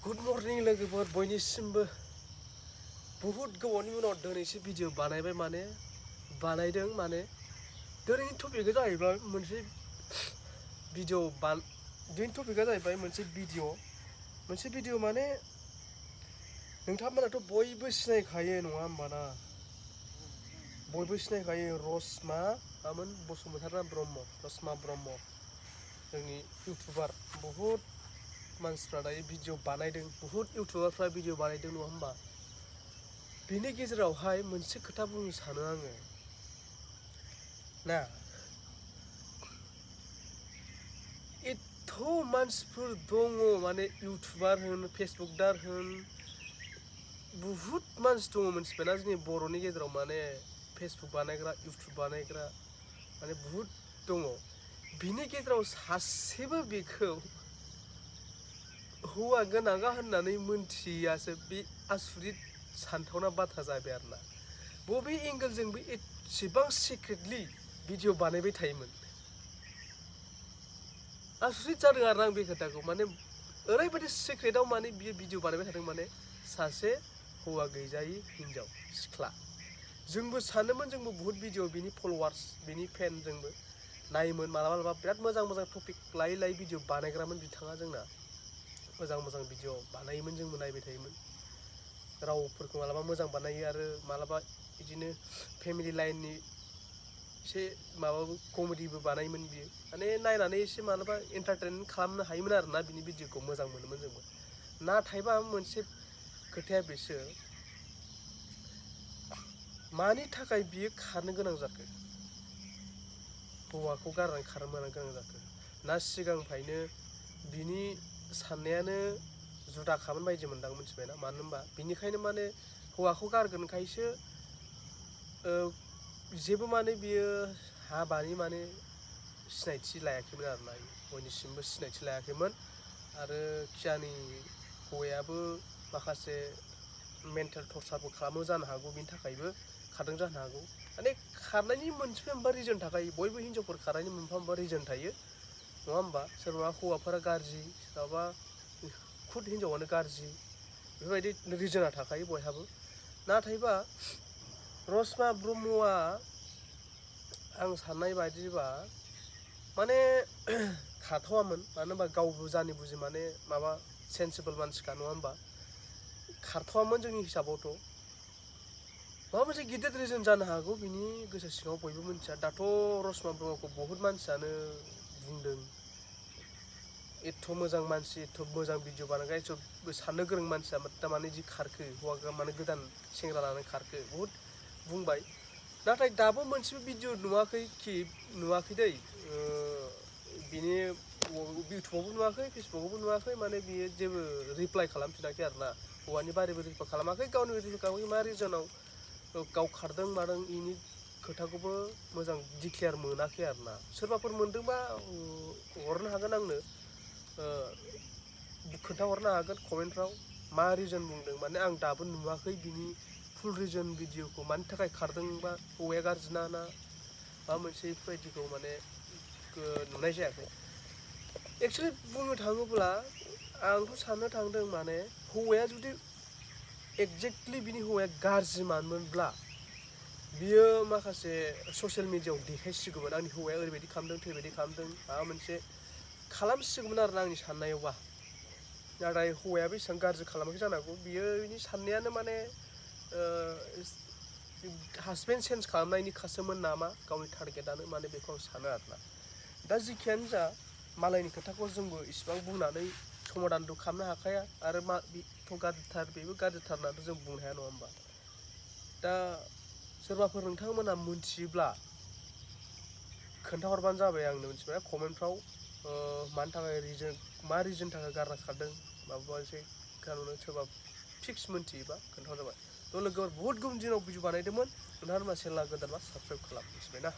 Good morning लोगोफोर बयनिसिमबो बहुत गोबावनि उनाव दिनैसो भिडिअ बानायबाय बानायदों दिनैनि टपिकआ जाहैबाय मोनसे भिडिअ माने नोंथांमोनाथ' बयबो सिनायखायो नङा होमबा ना बयबो सिनायखायो रसमा बसुमतारी ब्रह्म रसमा ब्रह्म जोंनि इउटुबार बहुत मानसिफ्रा दायो भिडिअ बानायदों बहुत इउटुबारफ्रा भिडिअ बानायदों नङा होमबा बिनि गेजेरावहाय मोनसे खोथा बुंनो सानो आङो ना एथ' मानसिफोर दङ माने इउटुबार होन फेसबुकदार होन बहुत मानसि दङ मिथिबायना जोंनि बर'नि गेजेराव माने फेसबुक बानायग्रा इउटुब बानायग्रा माने बहुत दङ बिनि गेजेराव सासेबो बेखौ हौवा गोनाङा होननानै मोनथियासो बे आसुरित सानथावना बाथ्रा जाबाय आरोना बबे एंगेलजोंबो एसेबां सिक्रेटलि भिडिअ बानायबाय थायोमोन आसुरित जादों आरो आं बे खोथाखौ माने ओरैबायदि सिक्रेटआव माने बियो भिडिअ बानायबाय थादों माने सासे हौवा गैजायै हिनजाव सिख्ला जोंबो सानोमोन जोंबो बहुत भिडिअ बिनि फल'वार्स बिनि फेन जोंबो नायोमोन मालाबा बिराद मोजां टपिक लायै भिडिअ बानायग्रामोन बिथाङा जोंना मोजां भिडिअ बानायोमोन जोंबो नायबाय थायोमोन रावफोरखौ मालाबा मोजां बानायो आरो मालाबा बिदिनो फेमिलि लाइननि एसे माबाबो कमेडिबो बानायोमोन बियो माने नायनानै एसे मालाबा एन्टारटेनमेन्ट खालामनो हायोमोन आरोना बिनि भिडिअखौ मोजां मोनोमोन जोंबो नाथायबा मोनसे खोथाया बेसो मानि थाखाय बियो खारनो गोनां जाखो हौवाखौ गारनानै खारनो गोनां जाखो ना सिगांनिफ्रायनो बिनि साननायानो जुदाखामोन बायदि मोनदां मिथिबायना मानो होनबा बिनिखायनो माने हौवाखौ गारगोनखायसो जेबो माने बियो हाबानि माने सिनायथि लायाखैमोन आरोना बयनिसिमबो सिनायथि लायाखैमोन आरो खियानि हौवायाबो माखासे मेन्टेल टर्चारबो खालामो जानो हागौ बिनि थाखायबो खारदों जानो हागौ माने खारनायनि मोनफा रिजन थाखायो बयबो हिनजावफोर खारनायनि मोनफा रिजन थायो नङा होमबा सोरबा हौवाफोरा गाज्रि सोरबा खुद हिनजावानो गाज्रि बेफोरबायदि रिजोना थाखायो बयहाबो नाथायबा रसमा ब्रह्मआ आं साननाय बायदिबा माने खारथावामोन मानो होनबा गावबो जानि बुजि माने माबा सेन्सिबोल मानसिखा नङा होमबा खारथावामोन जोंनि हिसाबावथ' माबा मोनसे गिदिर रिजन जानो हागौ बिनि गोसो सिङाव बयबो मिथिया दाथ' रसमा ब्रह्मखौ बहुत मानसियानो बुंदों एथ' मोजां मानसि एथ' मोजां भिडिअ बानायग्रा एथ' साननो गोरों मानसिया थारमाने जि खारखो हौवा माने गोदान सेंग्रा लानानै खारखो बहुत बुंबाय नाथाय दाबो मोनसेबो भिडिअ नुवाखै दै बिनि इउटुबावबो नुवाखै फेसबुकावबो नुवाखै माने बियो जेबो रिप्लाइ खालामफिनाखै आरोना हौवानि बारैबो रिप्लाइ खालामाखै गावनि रिप्लाइ खालामाखै मा रिजनाव गाव खारदों मादों बेनि खोथाखौबो मोजां डिक्लेयार मोनाखै आरोना सोरबाफोर मोनदोंबा हरनो हागोन आंनो खोन्थाहरनो हागोन कमेन्टफ्राव मा रिजन बुंदों माने आं दाबो नुवाखै बिनि फुल रिजन भिडिअखौ मानि थाखाय खारदोंबा हौवाया गाज्रि ना माबा मोनसे बेफोरबायदिखौ माने नुनाय जायाखै एक्सुवेलि बुंनो थाङोब्ला आंथ' साननो थांदों माने हौवाया जुदि एक्जेक्टलि बिनि हौवाया गाज्रि मानोमोनब्ला बियो माखासे ससियेल मिडियाआव देखायसिगौमोन आंनि हौवाया ओरैबायदि खालामदों थैबायदि खालामदों माबा मोनसे खालामसिगौमोन आरोना आंनि साननायावबा नाथाय हौवायाबो एसेबां गाज्रि खालामाखै जानो हागौ बियो बिनि साननायानो माने हासबेन्ड चेन्ज खालामनायनि खासोमोन नामा गावनि टारगेटआनो माने बेखौ आं सानो आरोना दा जिखियानो जा मालायनि खोथाखौ जोंबो इसिबां बुंनानै समादानथ' खालामनो हाखाया आरो मा बेथ' गाज्रिथार बेबो गाज्रिथार होननानैथ' जों बुंनो हाया नङा होमबा दा सोरबाफोर नोंथांमोना मोनथियोब्ला खोन्थाहरबानो जाबाय आंनो मिथिबाय कमेन्टफ्राव मानि थाखाय मा रिजननि थाखाय गारना खारदों माबा मोनसे खार'नाव सोरबा फिक्स मोनथियोबा खोन्थाहरबाय थ' लोगोफोर बहुत गुबुन दिनाव भिडिअ बानायदोंमोन नोंथाङा मा चेनेला गोदानबा साबसक्राइब खालाम मिथिबायना।